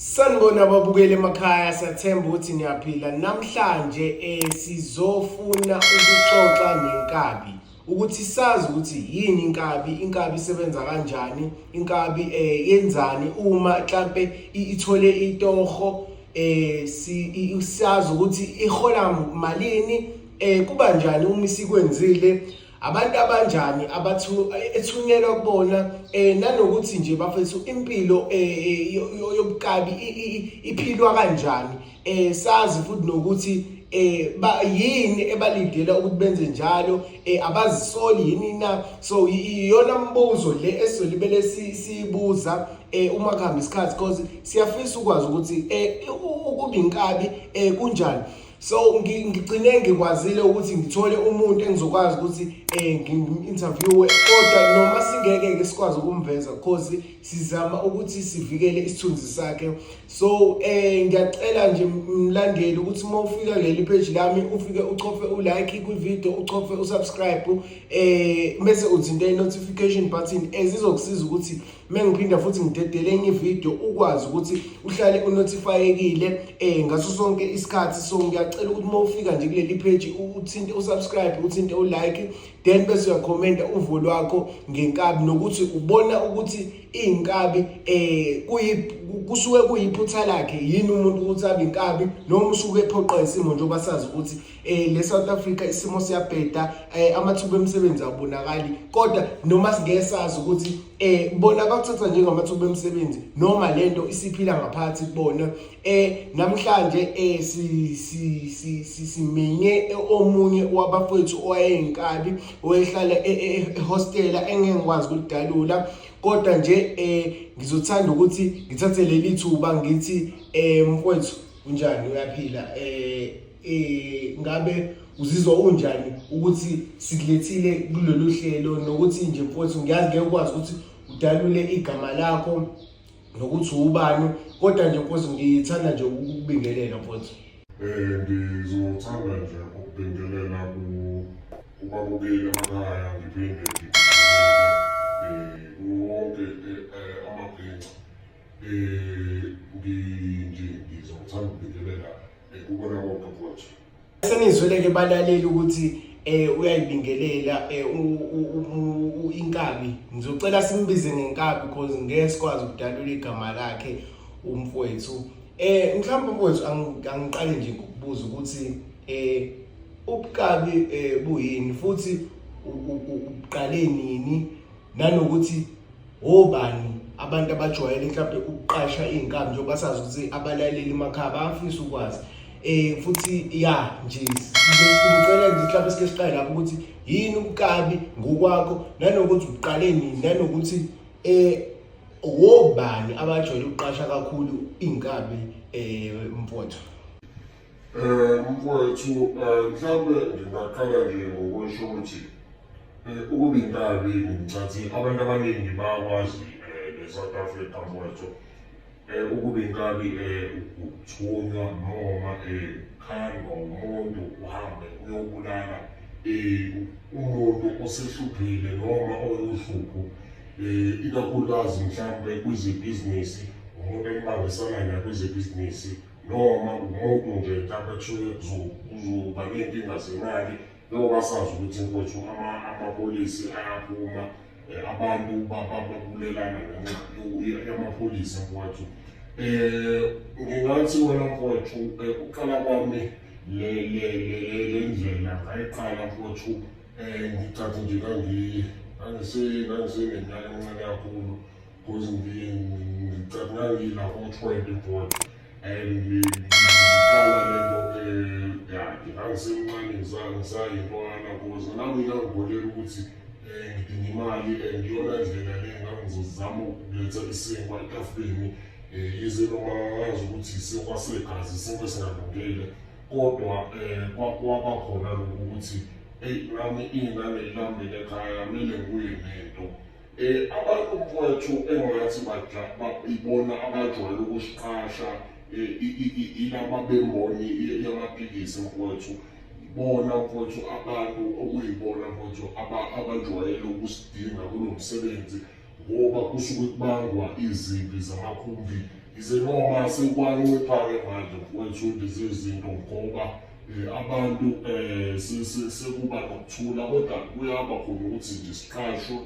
Sanibona ababukeli emakhaya, siyathemba ukuthi niyaphila. Namhlanje sizofuna ukuxoxa nenkabi ukuthi sazi ukuthi yini inkabi, inkabi isebenza kanjani, inkabi yenzani uma mhlampe ithole itoho, siyazi ukuthi ihola malini, kuba njani uma isikwenzile, abantu abanjani abathu ethunyelwa kubona, nanokuthi nje bafethu impilo yobukabi iphilwa kanjani. Sazi futhi nokuthi yini ebalindela ukuthi benze njalo, abazisoli yini na. So iyona mbuzo le esizolibele siyibuza uma kuhamba isikhathi, because siyafisa ukwazi ukuthi ukuba inkabi kunjani. So ngigcine ngikwazile ukuthi ngithole umuntu engizokwazi ukuthi ngim-interviewe, kodwa noma singeke-ke sikwazi ukumveza because sizama ukuthi sivikele isithunzi sakhe. So ngiyacela nje mlandeli ukuthi uma ufika kuleli page lami ufike uchofe u-like kwi-video, uchofe u-subscribe, bese uthinta i-notification button ezizokusiza ukuthi mengiphinda futhi ngidedele enye ivideo ukwazi ukuthi uhlale unotifyekile ngaso sonke isikhathi. So ngiyacela ukuthi uma ufika nje kuleli page uthinte usubscribe, uthinte ulike, then bese uyakhomenta uvo lwakho ngenkabi nokuthi ubona ukuthi inkabi kusuke kuyiphutha lakhe yini umuntu ukuthi abe inkabi, noma usuke ephoqwa isimo, njengoba sazi ukuthi le South Africa isimo siyabheda, amathuba emisebenzi awabonakali. Kodwa noma singeke sazi ukuthi bona bakuthatha njengamathuba emisebenzi noma lento isiphila ngaphansi kubona. Namhlanje si si si simenye omunye wabafowethu owayeyinkabi, owayehlala ehostela engeke ngikwazi ukulidalula, kodwa nje ngizothanda ukuthi ngithathe leli thuba ngithi mfowethu, unjani, uyaphila? Ngabe uzizwa unjani ukuthi sikulethile kulolu hlelo, nokuthi nje mfowethu ngiyazi ngeke ukwazi ukuthi udalule igama lakho nokuthi ubani, kodwa nje mfowethu ngithanda nje ukukubingelela mfowethu. Ngizothanda nje ukubingelela kubabukeli emakhaya, ngiphinde ngibingelele wonke amabhinca. Nje ngizothanda ukubingelela kubona bonke mfowethu. Senizwele-ke balaleli ukuthi uyayibingelela inkabi. Ngizocela simbize ngenkabi because ngeke sikwazi ukudalula igama lakhe umfowethu. Mhlawumbe mfowethu angiqale nje ngokubuza ukuthi ubukabi buyini, futhi ubuqale nini, nanokuthi obani abantu abajwayele mhlawumbe ukuqasha iy'nkabi, njengoba sazi ukuthi abalaleli emakhaya bayafisa ukwazi. Futhi ya nje ngicela nje mhlawumbe sike siqale lapho ukuthi yini ubukabi ngokwakho, nanokuthi ubuqale nini, nanokuthi wobani abajwayele ukuqasha kakhulu iy'nkabi mfowethu. Mfowethu, mhlawumbe ngingaqala nje ngokusho ukuthi ukuba inkabi, ngicathi abantu abaningi bayakwazi le-South Africa mfowethu. Ukuba inkabi ukuthunywa noma ukukhandwa umuntu uhambe uyobulala umuntu osehluphile noma oyuhlupho, ikakhulukazi mhlawumbe kwizebhizinisi, umuntu enibangisana naye kwizebhizinisi, noma umuntu nje mhlawumbe kusuke kuzoba ney'nkinga zemali, njengoba sazi ukuthi mfowethu amapolisi ayaphuma, abantu babulelana ngenxa yamapholisa mfowethu. Ngingathi wena mfowethu, ukuqala kwami le ndlela ngayiqala mfowethu, ngicathi nje ngangiseneminyaka emincane kakhulu, because ngicathi ngangilapho 20 mfowethu, and ngiqala lento ya ngangisemncane, ngisayintwana, because nami ngangikholelwa ukuthi ngidinga imali and iyona ndlela le ngangizozama ukuletha isinkwa etafuleni, yize noma ngazi ukuthi isinkwa segazi, isinkwa esingalungile, kodwa kwaba khona lokhu ukuthi eyi nami iy'ngane ilambile ekhaya, kumele ngibuye nento. Abantu mfowethu engathi ibona abajwayele ukusiqasha ilaba bemboni yamatekisi mfowethu, ibona mfowethu abantu okuyibona mfowethu abajwayele ukusidinga kulo msebenzi, ngoba kusuke kubangwa izimpi zamakhumbi. Yize noma sekwancipha-ke manje mfowethu lezi zinto ngoba abantu sekuba nokuthula, kodwa kuyaba khona ukuthi nje siqashwe,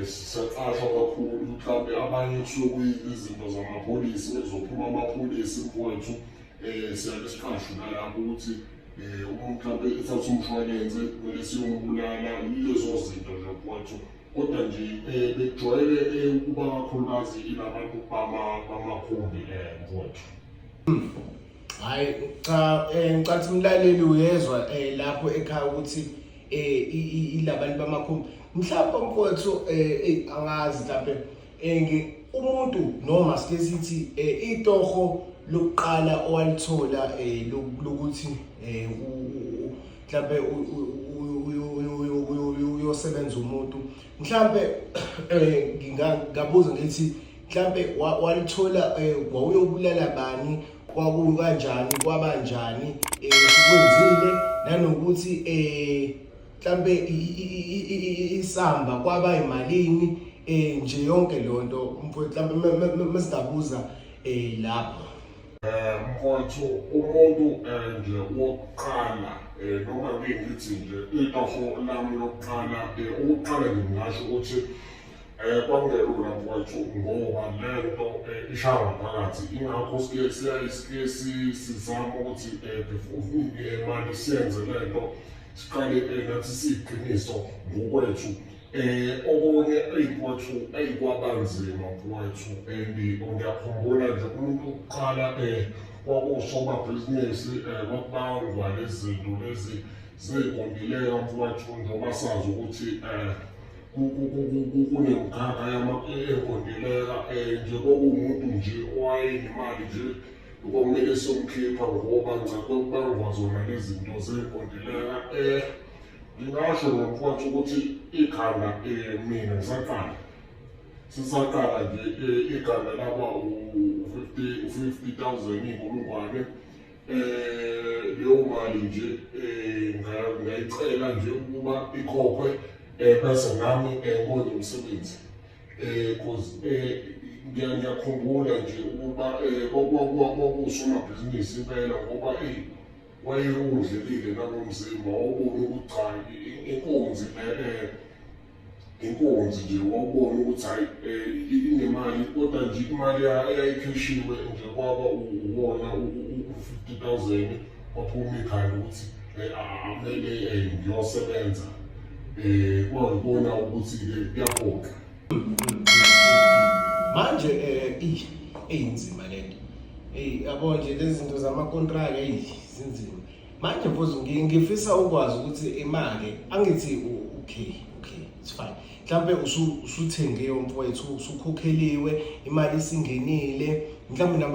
sisaqashwa kakhulu. Mhlawumbe abanye kusuke kuyizinto zamapholisi, kuzophuma amapholisi mfowethu, siyake siqashwe nalapho ukuthi umuntu mhlawumbe ethathe umshwalense kumele siyombulala, lezo zinto nje mfowethu. Kodwa nje bekujwayele ukuba kakhulukazi ilabantu bamakhumbi mfowethu. Hayi cha, ngicathi umlaleli uyezwa lapho ekhaya ukuthi ilabantu bamakhumbi. Mhlawumbe mfowethu, angazi mhlawumbe umuntu noma sike sithi itoho lokuqala owalithola lokuthi mhlawumbe uyosebenza umuntu, mhlawumbe ngingabuza ngithi mhlawumbe walithola wawuyobulala bani, kwakukanjani, kwabanjani, usukwenzile, nanokuthi mhlambe isamba kwaba imalini, nje yonke leyo nto mfowethu, mhlambe mesingabuza lapho. Mfowethu, umuntu nje wokuqala, noma ngike ngithi nje itoho lami lokuqala, okokuqala nje ngingasho ukuthi kwakungelula mfowethu, ngoba le nto ishaya ngaphakathi. Ingakho sike siyaye sike sizame ukuthi before manje siyenze le nto, siqale nathi siyiqiniso ngokwethu. Okunye, eyi mfowethu, eyi kwabanzima mfowethu. And ngiyakhumbula nje umuntu wokuqala kwakuwusomabhizinisi, kwakubangwa lezi zinto lezi zey'kontileka mfowethu, njengoba sazi ukuthi kunemikhakha ey'kontileka. Nje kwakuwumuntu nje owayenemali nje, kwakumele siyomkhipha ngoba nca kwakubangwa zona lezi zinto zey'kontileka. Ngingasho nje mfowethu ukuthi ikhanda, mina ngisaqala, sisaqala nje, ikhanda laba u-50,000, iy'nkulungwane. Leyo mali nje ngayicela nje ukuba ikhokhwe, bese nami ngibone umsebenzi, cause ngiyakhumbula nje ukuba kwakuwusomabhizinisi impela, ngoba eyi wayewudlelile nangomzimba, wawubona ukuthi cha, inkunzi le, inkunzi nje, wawubona ukuthi hhayi, inemali. Kodwa nje imali eyayikhishiwe nje kwaba uwona u-50,000, kwaphuma ikhanda ukuthi akumele ngiyosebenza, kwangibona ukuthi-ke kuyaphoqa. Manje eyinzima lento, eyi yabo nje lezi zinto zama-contract, eyi zinzima. Manje mfowethu, ngifisa ukwazi ukuthi imali, angithi okay, it's fine, mhlawumbe usuthenge mfowethu, usukhokheliwe, imali isingenile, mhlawumbe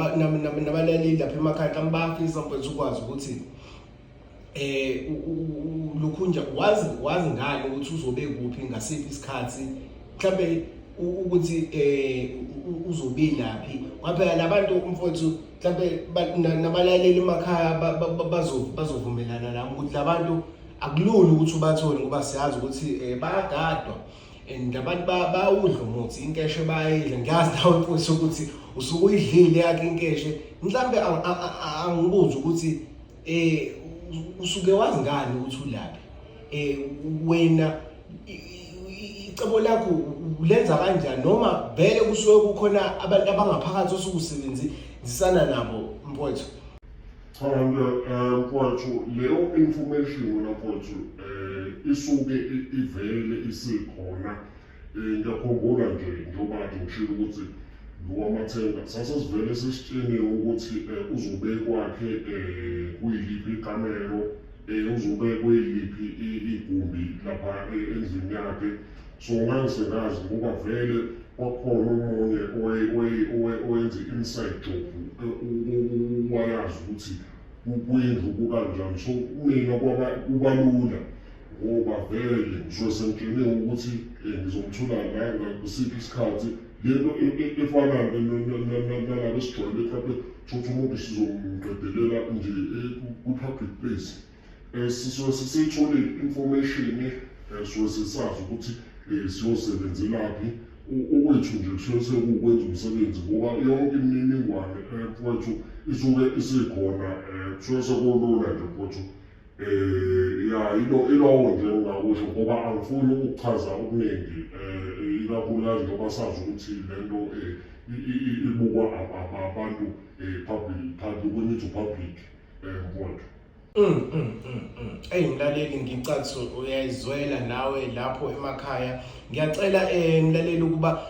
nabalaleli lapha emakhaya mhlawumbe bayafisa mfowethu ukwazi ukuthi lokhunja wazi ngani ukuthi uzobe kuphi ngasiphi isikhathi, mhlawumbe ukuthi uzobe laphi, ngoba phela labantu mfowethu, mhlawumbe nabalaleli emakhaya bazovumelana nami ukuthi labantu akulula ukuthi ubathole, ngoba siyazi ukuthi bayagadwa and abantu bayawudla umuthi, inkeshe bayayidla. Ngiyazi nawe mfowethu ukuthi usuke uyidlile yakhe inkeshe. Mhlambe angibuze ukuthi usuke wazi ngani ukuthi ulaphi, wena icebo lakho ulenza kanjani, noma vele kusuke kukhona abantu abangaphakathi osuke usebenzisana nabo mfowethu? Cha nje, mfowethu, leyo information wena mfowethu isuke ivele isikhona. Ngiyakhumbula nje njengoba kade ngishilo ukuthi ngowamathenda, sasesivele sesitsheniwe ukuthi uzobe kwakhe kuyiliphi ikamelo, uzobe kuyiliphi igumbi lapha endlini yakhe. So ngangisengazi ngoba vele kwakhona omunye owenza i-inside job, wayazi ukuthi kwindlu kukanjani. So mina kwaba kuba lula ngoba vele ngisuke sengitsheniwe ukuthi ngizomthola la ngasiphi isikhathi. Lento efana nalabo esijwayele mhlawumbe thothi umuntu sizomqedelela nje kwi-public place, sisuke sisiyitholile i-information, suke sesazi ukuthi siyosebenzelaphi. Okwethu nje kusuke sekuwukwenza umsebenzi ngoba yonke imininingwane mfowethu isuke isikhona, kusuke sekulula nje mfowethu. Ya, ilowo nje engingakusho ngoba angifuni ukuchaza okuningi, ikakhulukazi njengoba sazi ukuthi le nto ibukwa abantu public, we need to public, mfowethu. Eyi mlaleli, ngicathu uyayizwela nawe lapho emakhaya. Ngiyacela mlaleli ukuba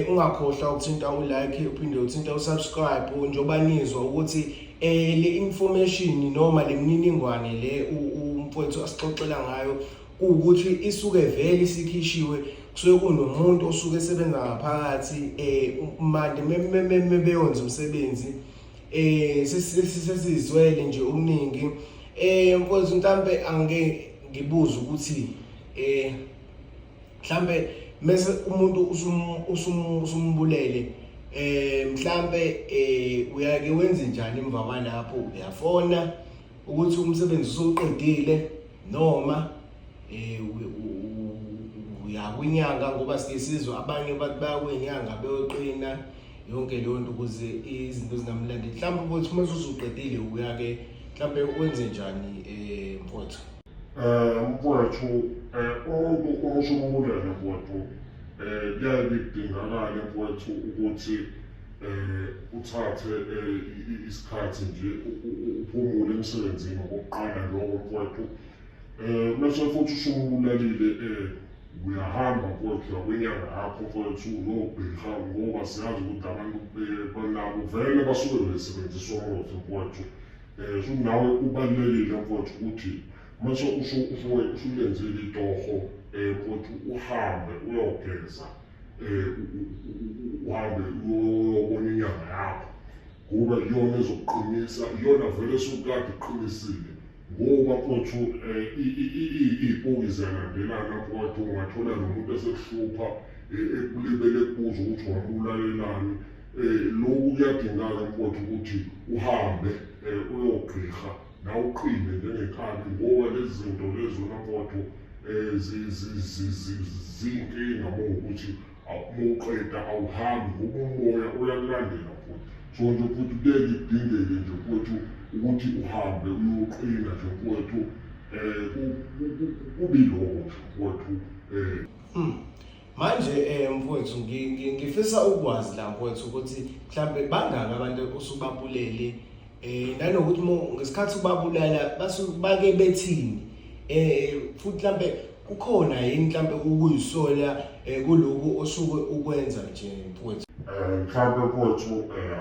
ungakhohlwa ukuthinta u-like, uphinde uthinta u-subscribe, njengoba nizwa ukuthi le information noma le mininingwane le umfowethu asixoxela ngayo kuwukuthi isuke vele isikhishiwe, kusuke kunomuntu osuke esebenza ngaphakathi manje mebeyonza umsebenzi. Sesizwele nje okuningi. Mfowethu, mhlambe angike ngibuze ukuthi mhlambe mase umuntu usumbulele, mhlambe uyake wenze njani emva kwalapho? Uyafona ukuthi umsebenzi usuqedile noma uya kwinyanga? Ngoba sike sizwe abanye bathi baya kwinyanga beyoqina yonke leyo nto ukuze izinto zingamlandeli. Mhlawumbe ukuthi uma usuqedile uya-ke mhlawumbe wenze njani, mfowethu? Mfowethu, umuntu uma usumbulele mfowethu, kuyaye kudingakale mfowethu ukuthi uthathe isikhathi nje uphumule emsebenzini okokuqala lokho mfowethu. Mase futhi usumbulalile, uyahamba mfowethu uya kwinyanga yakho mfowethu uyobhiha, ngoba siyazi ukuthi abantu banabo vele basuke besebenzisa umuthi mfowethu. So nawe kubalulekile mfowethu ukuthi mase usulenzile itoho, mfowethu, uhambe uyogeza, uhambe uyobona inyanga yakho ngoba iyona ezokuqinisa, iyona vele esukade iqinisile, ngoba mfowethu iy'poki ziyalandelana mfowethu. Ungathola nomuntu esekuhlupha, ekulibele ekubuza ukuthi wambulalelani. Lokhu kuyadingeka mfowethu ukuthi uhambe uyogqirha nawe uqine njengenkabi, ngoba lezi zinto lezi wena mfowethu ziyinkinga uma ukuthi mawuqeda awuhambi, ngoba umoya uyakulandela mfowethu. So nje futhi kuye kudingeke nje mfowethu ukuthi uhambe uyoqina nje mfowethu, kubi lokho nje mfowethu. Manje mfowethu, ngifisa ukwazi la mfowethu ukuthi mhlambe bangaki abantu osubabulele, nanokuthi ngesikhathi ubabulala basuke bake bethini, futhi mhlambe kukhona yini mhlambe ukuyisola kuloko osuke ukwenza nje mfowethu? Mhlawumbe mfowethu,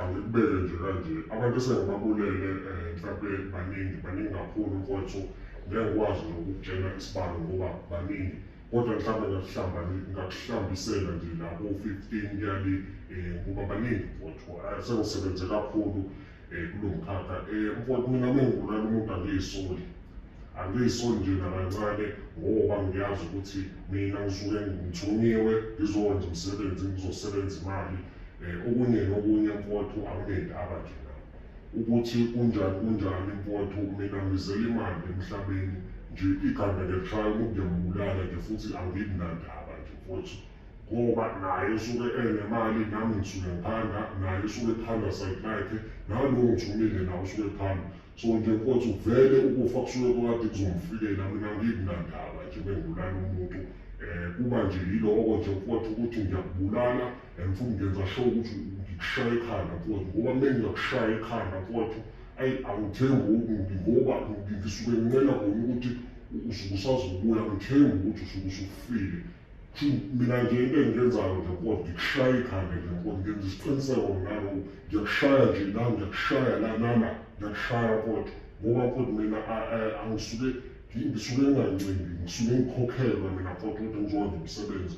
angikubeke nje kanje, abantu esengibabulele mhlawumbe baningi, baningi kakhulu mfowethu, ngeke ngikwazi nje ukukutshela isibalo ngoba baningi, kodwa mhlawumbe ngakuhlambisela nje labo 15 kuyali, ngoba baningi mfowethu. Sengisebenze kakhulu kulo mkhakha, mfowethu. Mina uma ngibulala umuntu angiyisoli, angiyisoli nje nakancane, ngoba ngiyazi ukuthi mina ngisuke ngithunyiwe ngizokwenza umsebenzi, ngizosebenza imali. Okunye nokunye mfowethu anginendaba nje nako ukuthi kunjani kunjani mfowethu. Mina ngizela imali emhlabeni nje, ikhanda ngiyalishaya umuntu, ngiyambulala nje futhi angibi nandaba nje mfowethu, ngoba naye usuke enemali, nami ngisuke ngiphanda, naye usuke ephanda side lakhe, nalo ngithumile nawe usuke ephanda. So nje mfowethu vele ukufa kusuke kukade kuzomfikela, mina angibi nandaba nje bengibulala umuntu. Kuba nje yiloko nje mfowethu ukuthi ngiyakubulala and futhi ngenza sure ukuthi ngikushaya ekhanda mfowethu, ngoba uma ngingakushaya ekhanda mfowethu, ayi, angithembi, ngoba ngisuke nginqena kona ukuthi usuke usazobuya, ngithembi ukuthi usuke usufile. Mina nje into engiyenzayo nje mfowethu, ngikushaya ikhanda nje mfowethu, ngenza isiqiniseko ngaloko, ngiyakushaya nje la, ngiyakushaya la, nala ngiyakushaya mfowethu, ngoba mfowethu mina angisuke ngisuke ngingancengi, ngisuke ngikhokhelwa mina mfowethu ukuthi ngizokwenza umsebenzi.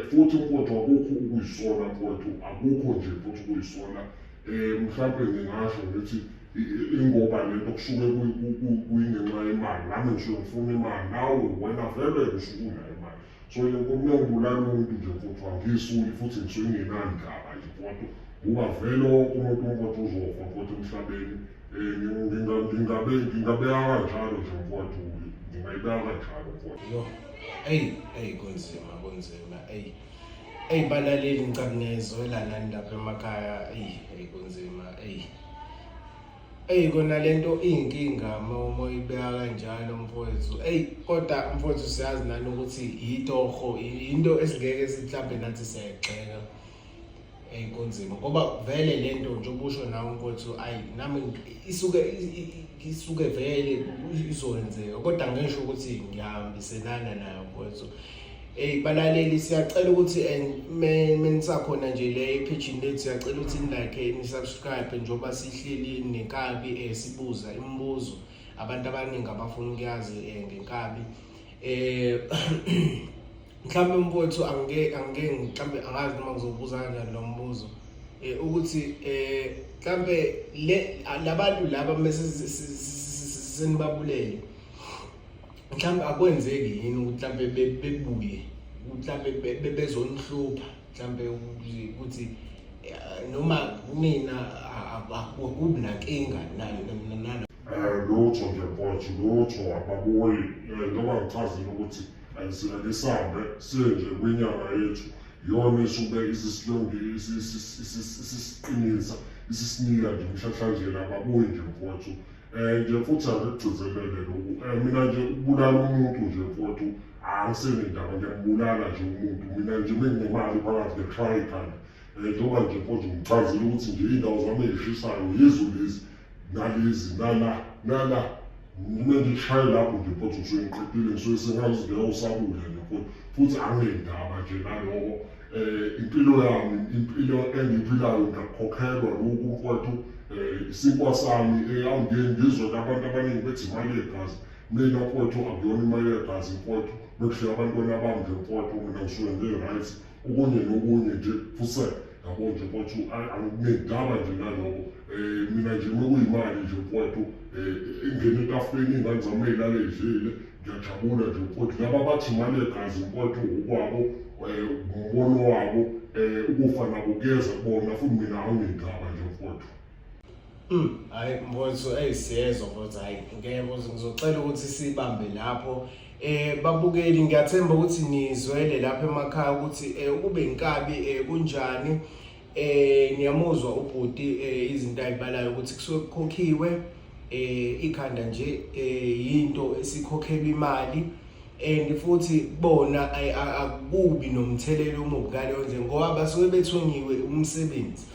Futhi mfowethu akukho ukuyisola mfowethu, akukho nje futhi ukuyisola. Mhlawumbe ngingasho ngithi ingoba lento kusuke kuyingenxa yemali, nami ngisuke ngifuna imali, nawe wena vele usuke unayo imali. So uma ngibulala umuntu nje mfowethu angiyisoli futhi ngisuke ngingenandaba nje mfowethu, ngoba vele wonke umuntu mfowethu uzofa mfowethu emhlabeni. Ngingabeka kanjalo nje mfowethu, ngingayibeka kanjalo mfowethu. Yo, eyi eyi, kunzima, kunzima, eyi. Eyi balaleli ngicabanga niyayizwela nani lapha emakhaya eyi eyi kunzima eyi eyi kona lento iyinkinga uma uma uyibeka kanjalo mfowethu eyi kodwa mfowethu siyazi nani ukuthi yitoho into esingeke mhlambe nathi siyayigxeka eyi kunzima ngoba vele lento njengoba usho nawe mfowethu ayi nami isuke isuke vele izokwenzeka kodwa ngisho ukuthi ngiyahambiselana nayo mfowethu. Hey balaleli siyacela ukuthi menisakhona nje le ephejini lethu siyacela ukuthi ni-like ni-subscribe njengoba sihleli nenkabi sibuza imibuzo abantu abaningi abafuna ukuyazi ngenkabi mhlawumbe mfowethu angike angike mhlawumbe angazi noma ngizobuza kanjani lo mbuzo ukuthi mhlawumbe le labantu laba mase senibabulele mhlawumbe akwenzeki yini ukuthi mhlawumbe bebuye mhlawumbe bezonihlupha mhlawumbe ukuthi noma kumina akubi nankinga nalo. Lutho nje mfowethu, lutho ababuyi. Njengoba ngichazile ukuthi singake sihambe siye nje kwinyanga yethu iyona esuke isisiqinisa isisinika nje umhlahlandlela ababuyi nje mfowethu. Nje futhi angikugcizelele lokhu. Mina nje ukubulala umuntu nje mfowethu angisenendaba ngiyambulala nje umuntu. Mina nje menginemali phakathi ngikushaya ikhanda. Njengoba nje mfowethu ngichazile ukuthi nje iy'ndawo zami ey'shisayo yizo lezi nalezi nala nala. Uma ngikushaye lapho nje mfowethu ngisuke ngiqedile ngisuke sengazi ngeke usabuya nje mfowethu. Futhi anginendaba nje naloko. Impilo yami impilo engiyiphilayo ngiyakukhokhelwa lokhu mfowethu isinkwa sami awungiye ngizwe abantu abaningi bethi imali yegazi mina mfowethu akuyona imali yegazi mfowethu bekudliwa abantwana bami nje mfowethu mina ngisuke ngi-right okunye nokunye nje fusek yabo nje mfowethu anginendaba nje naloko mina nje uma kuyimali nje mfowethu ingena etafuleni iy'ngane zami ey'lale y'dlile ngiyajabula nje mfowethu laba bathi imali yegazi mfowethu okwabo umbono wabo ukufa nabo kuyeza kubona futhi mina anginendaba nje mfowethu. Hayi mfowethu eyi siyezwa mfowethu hayi ngeke ngizocela ukuthi sibambe lapho. Babukeli ngiyathemba ukuthi nizwele lapha emakhaya ukuthi ukube inkabi kunjani. Niyamuzwa ubhuti izinto ayibalayo ukuthi kusuke kukhokhiwe ikhanda nje yinto esikhokhelwa imali and futhi bona akubi nomthelela omubi ngaleyo ndlela ngoba basuke bethunyiwe umsebenzi.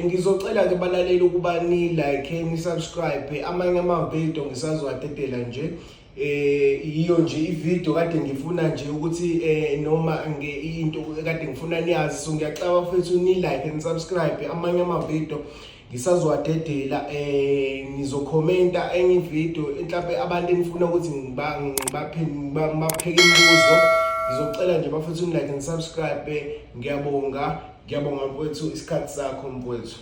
Ngizocela ke balaleli ukuba ni like ni subscribe amanye ama video ngisazowadedela nje. Yiyo nje ivideo kade ngifuna nje ukuthi noma nge into kade ngifuna niyazi so ngiyacela bafethu ni like and subscribe amanye ama video ngisazowadedela. Nizokhomenta enye ivideo mhlawumbe abantu enifuna ukuthi ngibapheke imibuzo. Ngizocela nje bafethu ni like and subscribe. Ngiyabonga, ngiyabonga mfowethu isikhathi sakho mfowethu.